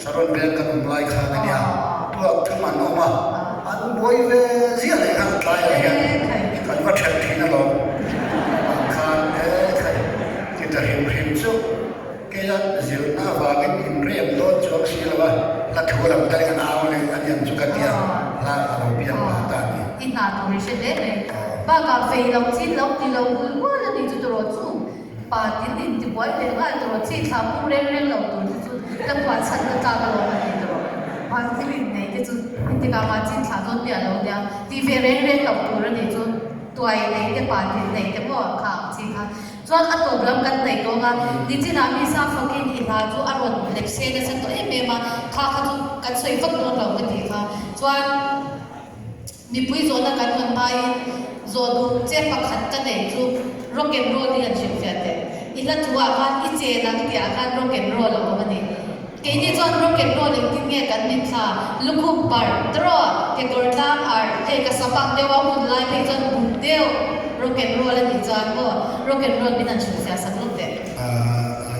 A: Saron veng kan awm lai khan a nia, tuak thum an awm a, an buai ve ziah leh khan tlaiah hian kan va then thin alawm. Vang khan e khai ti ta hrim hrim chu keia zirna avangin inrem dawn chuang si lo a, hla thu lam te kan au leh a niang chu ka tia, hla a lo biak vang ta a ni.
B: I hna tur i hre hle mai. Bakah vei lo chin lo ti lo hul hual a ni chu tawrh chu. Pa tin in ti buai leh nghal tawh chi thla pum reng reng lo tur te chu la phuah chhan na tlak alawm a ti tawh. Pa thil in nei te chu engtikah mah chin thlah dawn miah lo nia ti ve reng reng lo tur a nih chu tuai nei te pa tin nei te maw kha ang chi kha chuan a tawp lam kan hnaih tawng a nichinah mi sa fakin i hla chu a rawn lepse nasa tawh em em a kha kha chu kan sawi vak dawn lo ka tih kha chuan Mipui zawhna kan hawn hmain zawh duh che pakhat ka neih chu rock and roll hi han hrilhfiah teh. I hla thu ah khan i chen ang tih ah khan rock and roll a awm a ni. Keini chuan rock and roll engtin nge kan mitthla? Lukhum parh, tiraw, kekawr tlang arh, hei ka sap ang deuh a hun lai phei chuan buk deuh rock and roll a nih chuan maw rock and roll min han hrilhfiah sak lawk teh.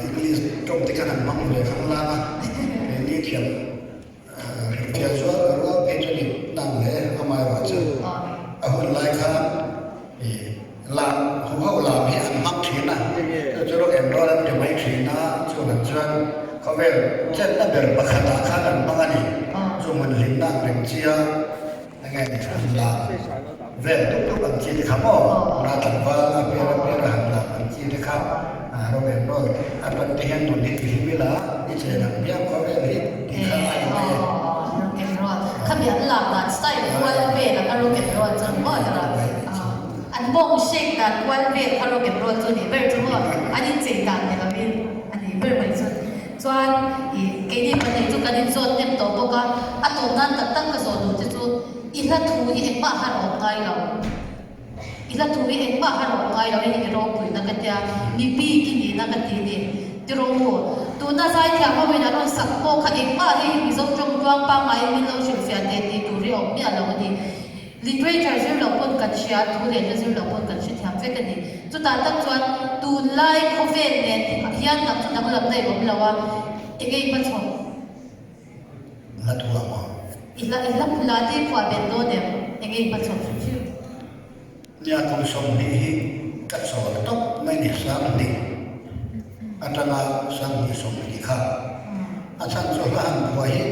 A: English tawng te khan an hmang ve khanglang a, keini thiam Hrilhfiah zual ka rual phei chu ni nang hle amaherawh chu a hun lai khan lam huho lam hi an hmang thin a, chu chu rock and roll an ti mai thin a, chuvang chuan khawvel chenna ber pakhatah khan an hmang a ni, chu hmun hlimna ang reng chia. Enge ni han lam vel dup dup ang chi te kha maw? Nula tlangval a piar a piar a han lam ang chi te kha rock and roll a pan te hian nun hi ti hlim ila i chen ang biang khawvel hi tih kha a ni mai e.
B: Rock and roll khami an lam dan style kual vel ang a rock and roll chu maw zara an bawng shake dan kual vel kha rock and roll chu a nih ber chu maw an inchei dan ni lovin a nih ber mai chu. Chuan ih keini pahnih chu kan inzawt hnem tawh bawk a, a tawp nan tak tak ka zawh duh che chu i hla thu hi engmah har awm ngai lo, i hla thu hi engmah har awm ngai lo hei hi i ropuina ka tia, mi bik i nihna ka ti ni. Ti rawh u, tuna zaithiam ho in an rawn sak pawh kha engmah hi Mizo tawng tluang pangaiin min lo hrilhfiah teh tih tur hi a awm miah lo a ni. Literature zir loh pawn kan hria, thu leh hla zir loh pawn kan hrethiam vek a ni. Chutah tak chuan tunlai khawvel nen hian dang chu danglam daih awm lo a, eng nge i hmachhawm?
A: Hla thu ah maw?
B: I hla i hla hla te i phuah belh dawn em? Enge i hmachhawp hrim hrim?
A: Nia kum 20 hi ka chawl tawp mai ni 2000 atanga 2020 kha. A chhan chu hla han phuah hi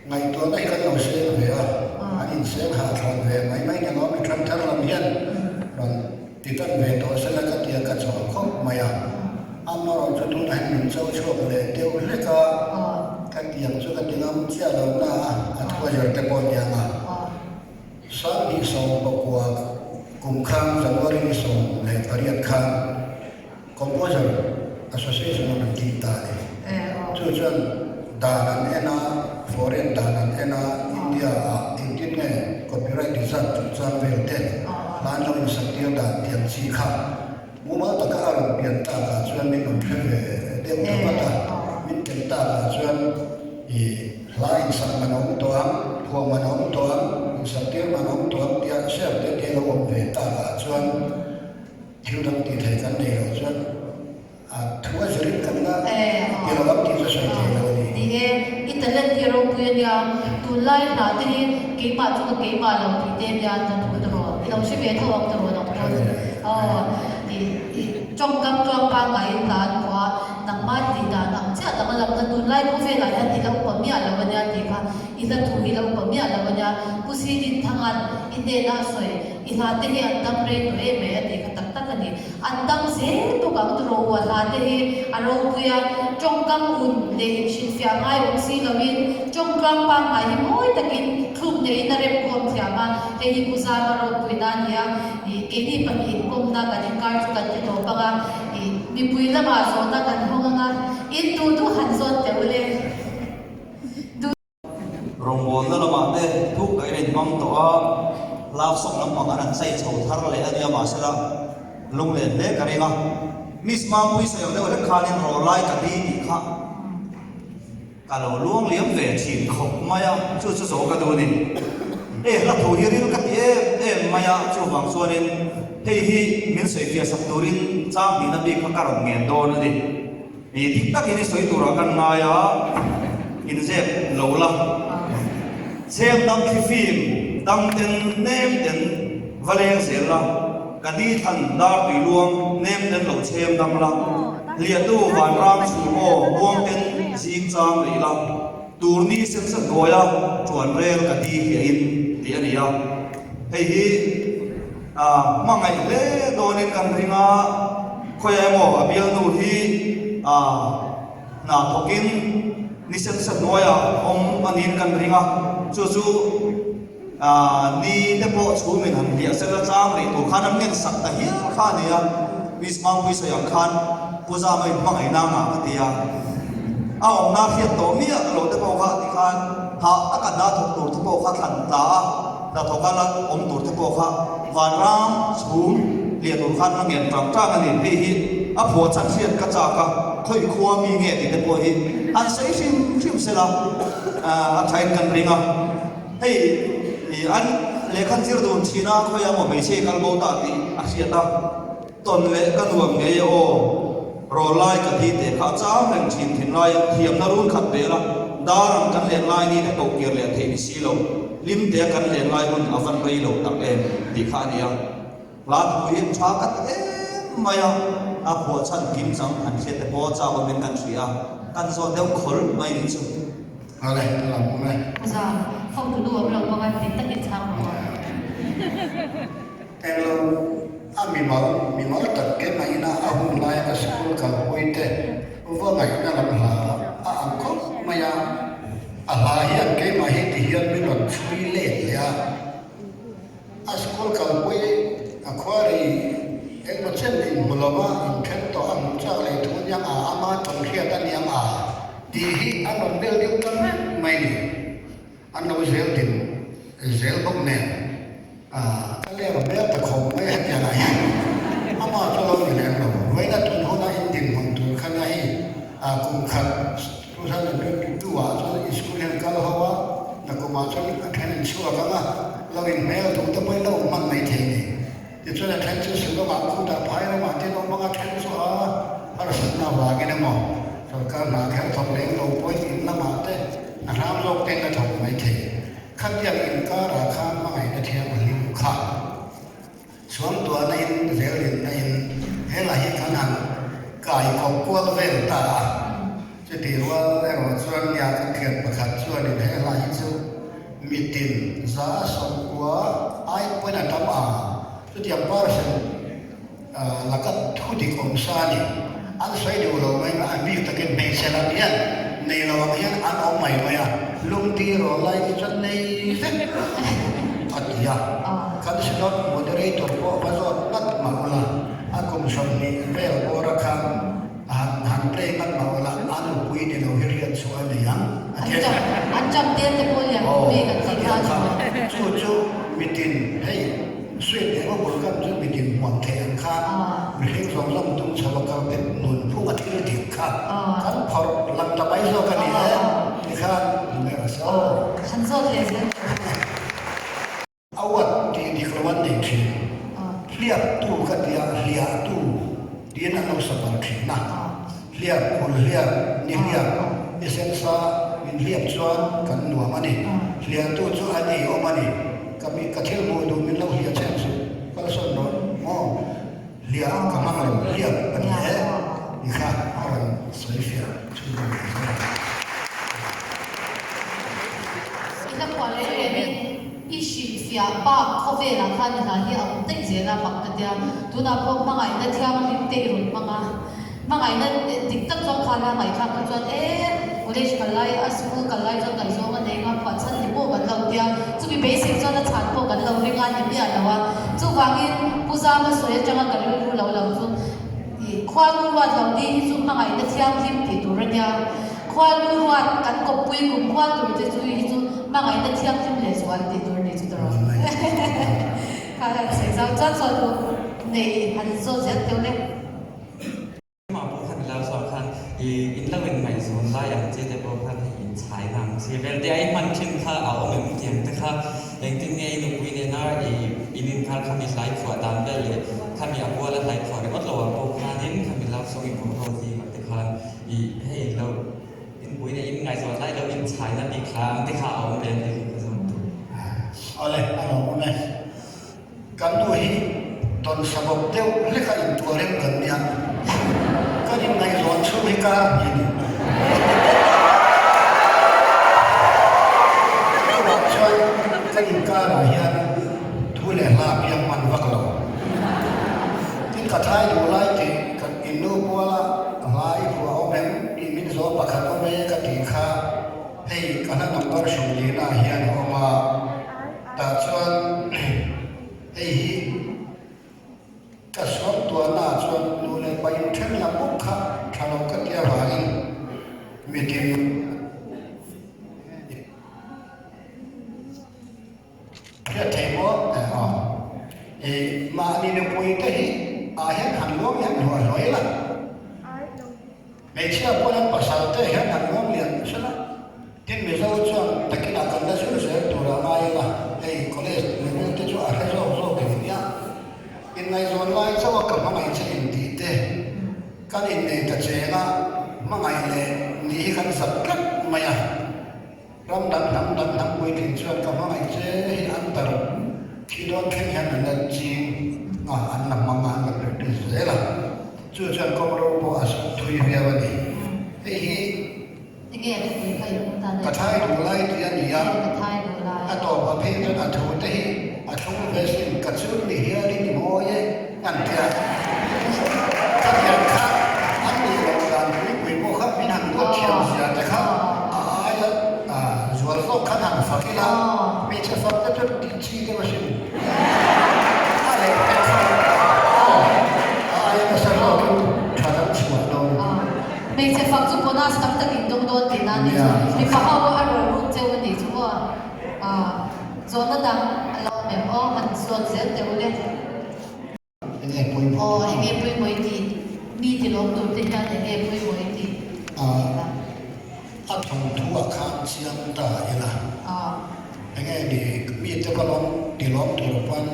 A: Ngaihtuahna hi kan lo seng ve a, an inseng hahthlawn ve mai mai ni lo, mi then thar lam hian rawn ti tan ve tawh sela ka tia ka chawl khawp mai a. Amaherawh chu tunah hian min cho chhuak leh deuh hlek a, ka tiang chu ka ti ngam chiah lo na a, a thuazir te pawh nia nga. 2019 kum khan January ni 18 khan Composer Association an rawn tih ta a ni. Chu chuan dan an en a, foreign dan an en a, India ah engtin nge copyright deserve chungchang vel te hla an lo insak tir dan tih ang chi kha mumal taka a rawn pian tak ah chuan min rawn hre ve deuh ta vat a. Min tel tak ah chuan i hla insak man a awm tawh ang, phuah man a awm tawh ang, insak tir man a awm tawh ang tia share te te lo awm ve tak ah chuan Thil dang tih theih kan nei loh chuan a thu a zirin kan la ti lo ang tih chu sawi thei lo a ni.
B: Ni e, i talent hi ropui a nia, tunlai hna te hi keimah chu ka keimah lo tih te nia an rawn thu tawh, i lo hre ve tho ang tawh nang pawn. Aw, i i tawngkam tluang pangaiin hna an phuah a, nangmah tih dan ang chiah dang a lam kha tunlai khawvelah hian i la upa miah lo a nia tih kha i hla thu hi la upa miah lo a nia. Pu Sidinthanga'n i hnena a sawi. I hla te hi an dam rei tawh em mai a tih kha tak tak a ni. An dam zel bawk ang tawh rawh u, a hla te hi a ropui a, tawngkam un leh inhrilhfiah ngai awm si loin tawngtluang pangngai hi mawi takin thluk neiin a remkhawm thiam a, hei hi Pu Zama ropuina a ni a, ih keini pahnih inkawmna kan inkar chu kan ti tawp ang a, ih mipui lamah zawhna kan hawng ang a, in duh duh han zawt teh u le.
C: Rawngbawlna lamah te thuk ka in hmang tawh a, love song lampang an han chei chho thar leh a nia mahsela lunglen hle ka ring a. Miss Mampuii sawi ang deuh hlek khanin rawlai ka ni tih kha ka lo luang liam ve thin khawp mai a, chu chu zawh ka duh a ni. Hei hla thu hi ril ka ti em em mai a, chuvang chuanin hei hi min sawifiah sak turin chang hnihna bik kha ka rawn ngen dawn a ni. I dik takin i sawi turah kan ngai a, inzep lo la. Chheng dang thli fim dang ten nem ten va leng zel la, ka di thlan dar tui luang nem ten lo chhem dang la, hliahtu vanram chhum aw muang ten zing chang rih la, tur ni sensa hnuaia tuan rel ka di hliahin tih a ni a. Hei hi hmangaih hle dawnin kan ring a, khawiah emaw a bialnu hi hna thawkin ni sensa hnuaiah awm a niin kan ring a, chu chu ni te pawh chhumin han hliah sela chang rih tur khan an ngensak ta hial kha a ni a, Miss Mangpui sawi ang khan Pu Zama in hmangaihna ngah ka ti a, a awmna hriat tawh miah lo te pawh kha tikhan hah taka hna thawk tur te pawh kha thlan tla a. Hnathawk a la awm tur te pawh kha vanram chhum hliah tur khan a ngen tang tang a ni. Hei hi a phuah chhan hriat ka chak a, khawi khua mi nge tih te pawh hi han sawi hrim hrim sela a thain kan ring a. Hei an lehkhan zir dun thin a, khawi a maw hmeichhia kal bo ta tih a hriat a. Tawn leh ka nuam ngei e aw. Rawlai ka thi teh kha a chang reng thin thin lai a, thiamna run khat vel a, dar ang kan len lai ni te koh kir leh theih ni si lo, hlim te a kan len lai hun a van rei lo tak em tih kha a ni a. Hla thu hi tha ka ti em mai a, a phuah chhan kim chang han hriat te pawh chak awmin kan hria a, kan zawt deuh khawl mai nih chu.
A: Awle, a lo awm e.
B: Zam, hotu nu awm lo bawk a, dik takin chhang rawh aw.
A: Englo, a mimal, mimal tak ke mah ina a hun laia ka sikul kalpui te va ngaihna lam hla a ang khawp mai a, a hla hian keimah hi ti hian min rawn chhui let leh a, a sikul kalpui a khuari engmaw chen inhmu lova inthen tawh a hmuh chak leh thu aniang a, ama tawng hriat aniang a tih hi a rawn bel deuh ta vek mai ni. An lo zel din zel bawk nen ka leng hmel ta khawp mai hetiang ah hian amah chu lo ni lem lo. Vawiina tun huna in dinhmun tur kha nia hei kum khat 2022 ah chuan i school hian kal ho a, nakum ah chuan a then in chhuak ang a, lo in hmel duh te pawhin lo awm hman mai thei ni. Tichuan a then chu Shillong-ah khutah phai ramah te an awm ang a, then chu a harsatna avangin emaw sorkar hna kher thawk leng lo pawhin in lamah te. A hram zawk ten a thawk mai thei. Khatiang inkarah khan hmangaihna thianghlim kha suangtuahna in zelrinna in helah hi kan han kai kawp kual vel ta a. Chutih rual erawh chuan nia kan thian pakhat chuanin he hla hi chu mitin 90% ai pawhin a tam a, chutiang percent laka thu dik awm sa a ni. An sawi duh lo mai a, a bik takin hmeichhe lam hian nei lo ang hian an awm mai mai a, lungti rawl lai te chuan nei vek a ti a. Kan Synod Moderator pawh va zawt ngat mah ula, a kum 20 vel bawra khan A han han play ngat mah ula, a nupui ni lo hi riat chu a nei ang, a ti a ni.
B: An cham tel te pawh lian pui bik an tih kha a ni maw?
A: Chu chu mitin hei sweet leh maw bul kan chu mitin hmuam theih ang khan mihring zawng zawng tum chho a kal te nun phung a thil dik kha kan phawrh lang ta mai zawk a ni e tikhan ni mai rawh se aw.
B: Han zawt leh zel teh u.
A: A uat tih dik lo an nei thin. Hliaptu ka tia hliahtu tiin an lo sa palh thin a. Hliap, phul hliap, ni hliap, ni sensa min hliap chuan kan nuam a ni. Hliahtu chu a nei awm a ni. Ka mi ka thil hmuh duh min lo hliah chhen suh. Kalsawn rawh maw? Hliah ka hmang lo, hliap a ni e ti kha a rawn sawi fiah chhunzawm leh zel a.
B: I hla phuah reng rengin i hrilhfiah bak khawvelah khan i hla hi a awm daih zel a mak ka tia. Tunah pawh hmangaihna thianghlim te i rawn hmang a. Hmangaihna dik tak chuan kha la ngaihthlak kha chuan e college kal lai a school kal lai chuan ngaihzawng a nei nga phuah chhan ni pawh kan lo tia chumi beisei chuan a chhan pawh kan lo ring a ni miah lo a chuvangin Pu Zama sawi atanga ka rilru lo lo chu ih khuanu ruat lo ni hi chu hmangaihna thianghlim tih tur a nia khuanu ruat kan kawppui kum khua tur te chu hi chu hmangaihna thianghlim leh zual tih tur a ni chu ta rawh kha han sawi zau chuan sawi duh nei han zawt zel teuh le.
D: Amah pawh khan ilo zawh khan i in lo in ngaihzawn lai ang chi te pawh khan hei in chhai na ang chi vel te a i hman thin kha a awm em tiang te kha engtin nge i nupui nena i in inkar khami hlai phuah dan vel leh khami a buala hlai phuah ringawt lo ah pawh khanin khami love song i phuah ho zingah te khan i hei lo inpui leh in ngaihzawn lai lo in chhai na bik hla ang te kha a awm ve ang tih kha ka zawm duh.
A: Awle a lawmawm e. Kan nu hi tawn sabawp deuh hlek a intuah rem kan nia, kan inngaihzawn chhung hi kar hnih a ni. Chuvang chuan kan inkarah hian thu leh hla piang hman vak lo. Tin ka thai duh lai tih kan innu kuala hla i phuah awm em tih min zawh pakhat awm e ka tih kha hei ka hla number 40 ah hian a awm a. Tah chuan hei hi ka suamtuahna ah chuan nu leh pa inthen lam bawk kha tha lo ka ti avangin mitin hriat thei maw aw i mahni nupui te hi ah hian han luang hian hluah hluai la. Hmeichhia pawh hian pasal te hian an nuam lian nasa la, tin Mizo chuan takinah kan la zir zel tur a ngai ila, hei college level te chu a hre zawk zawk em nia. Inngaihzawn lai chauh a ka hmangaih che intih te, kan innei ta cheng a, hmangaih leh nih hi kan zak tlat mai a. Ram dang hnam dang hnam puitling chuan ka hmangaih che hi an tar thi dawn thleng hian an la ching a, an la hmang a, an la practice zel a. Chu chuan kawngro pawh a sut thui viau a ni. Hei hi ka thai duh lai tih a ni a, a tawpah phei chuan a thu te hi a thlung ve sin, ka chul ni hialin i mawi e an ti a. Khatiang kha an nih loh dan pui pui pawh kha min han duat thiam zia te kha a aia zual zawk khan han fak ila, hmeichhe fak te chu tih chi deuh asin. A leh pek kha aw a aia nasa zawkin tha dang chhuah dawn.
B: Hmeichhe fak chu bonus tam tak in dawng dawn tihna a nih chu. Mipa ho a rawn ruk cheu a nih chu aw. Zawhna dang a lo awm em aw han zawt zel teh u le.
A: Enge pawimawh
B: Aw enge pawimawh i tih? Mi ti lawm tur te hian enge pawimawh i tih?
A: A a thawnthu ah khan chiang ta ila. Enge ni mi te va lawm ti lawm tur pawn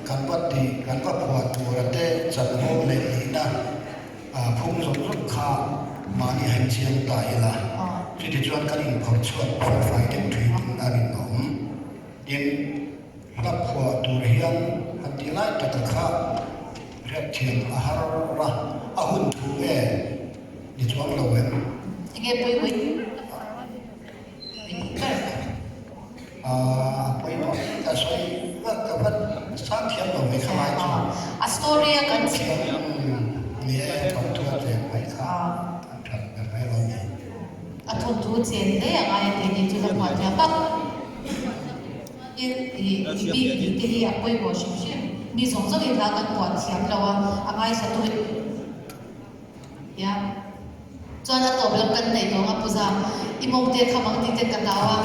A: kan va ti kan va phuah tura te chanvo leh nihna phung zawng zawng kha mahni han chiang ta ila. Chutichuan kan inphawrh chhuak felfai deuh thin a rinawm. Tin, hla phuah tur hian han tih lai taka kha hriatthiam a har a, a hun thu nge ni chuang lo em?
B: Enge pawimawh i tih ber?
A: A pawimawh ka sawi vat ka vat sang thiam lo mai kha lai chu.
B: A story a kan
A: thiam ni e thawnthu a chen mai kha a that ber mai lo ni.
B: A thawnthu chen hle a ngai a tih ni chu la hmuah thiam a. Tin i bik tih te hi a pawimawh hrim hrim. Mi zawng zawng in hla kan puah thiam lo a, a ngaithla tu Nia. Chuan a tawp lam kan neih tawh ang a Puza, i mawng te kham ang tih ten ka hlau a.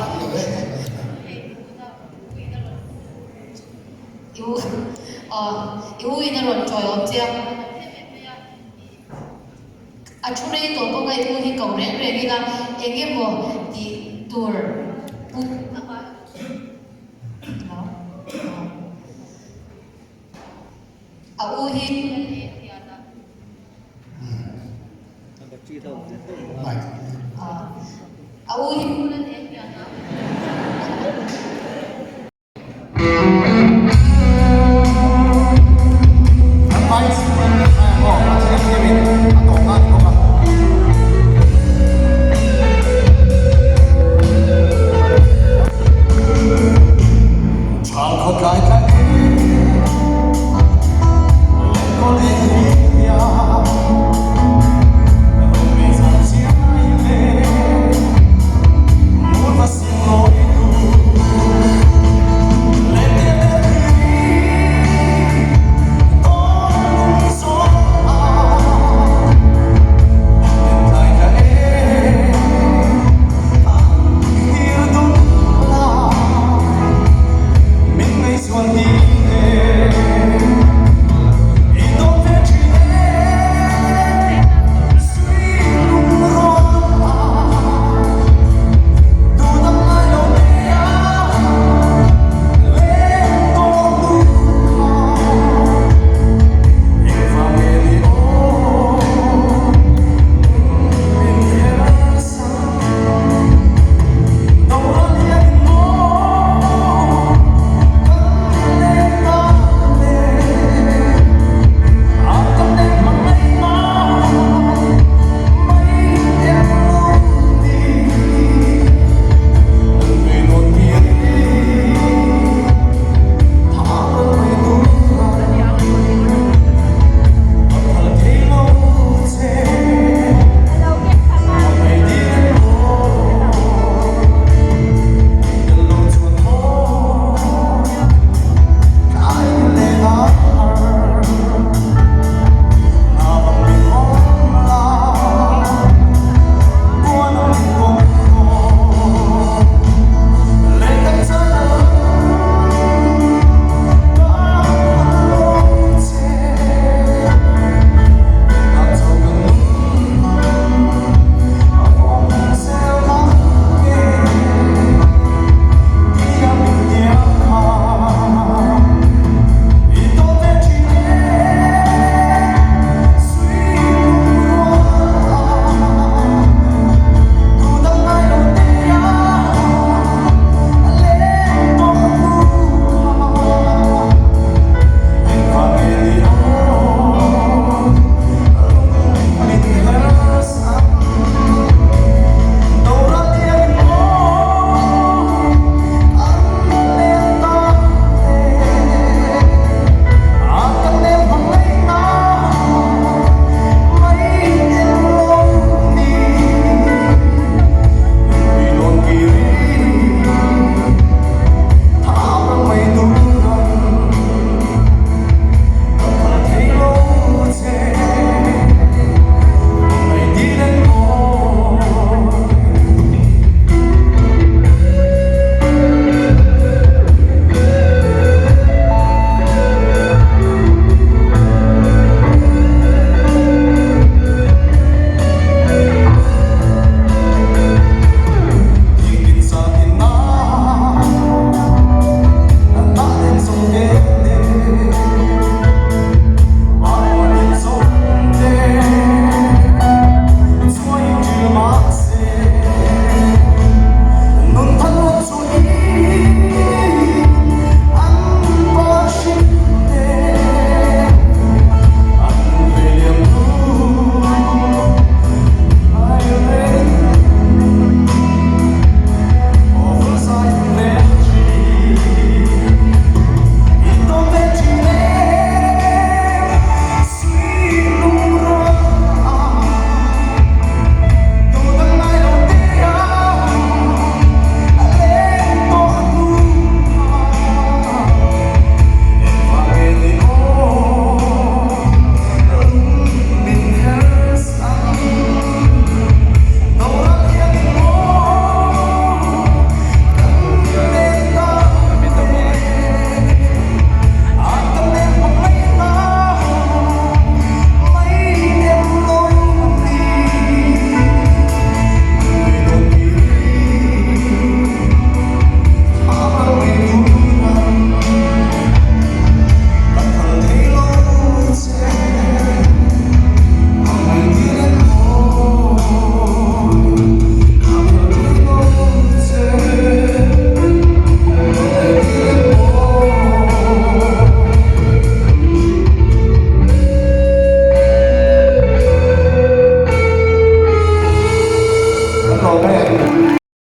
B: I u aw i u in a rawn chawi awm che a. A thu rei tawh bawk a i u hi ko reng reng ila eng emaw tih tur pu A u hi A u hi.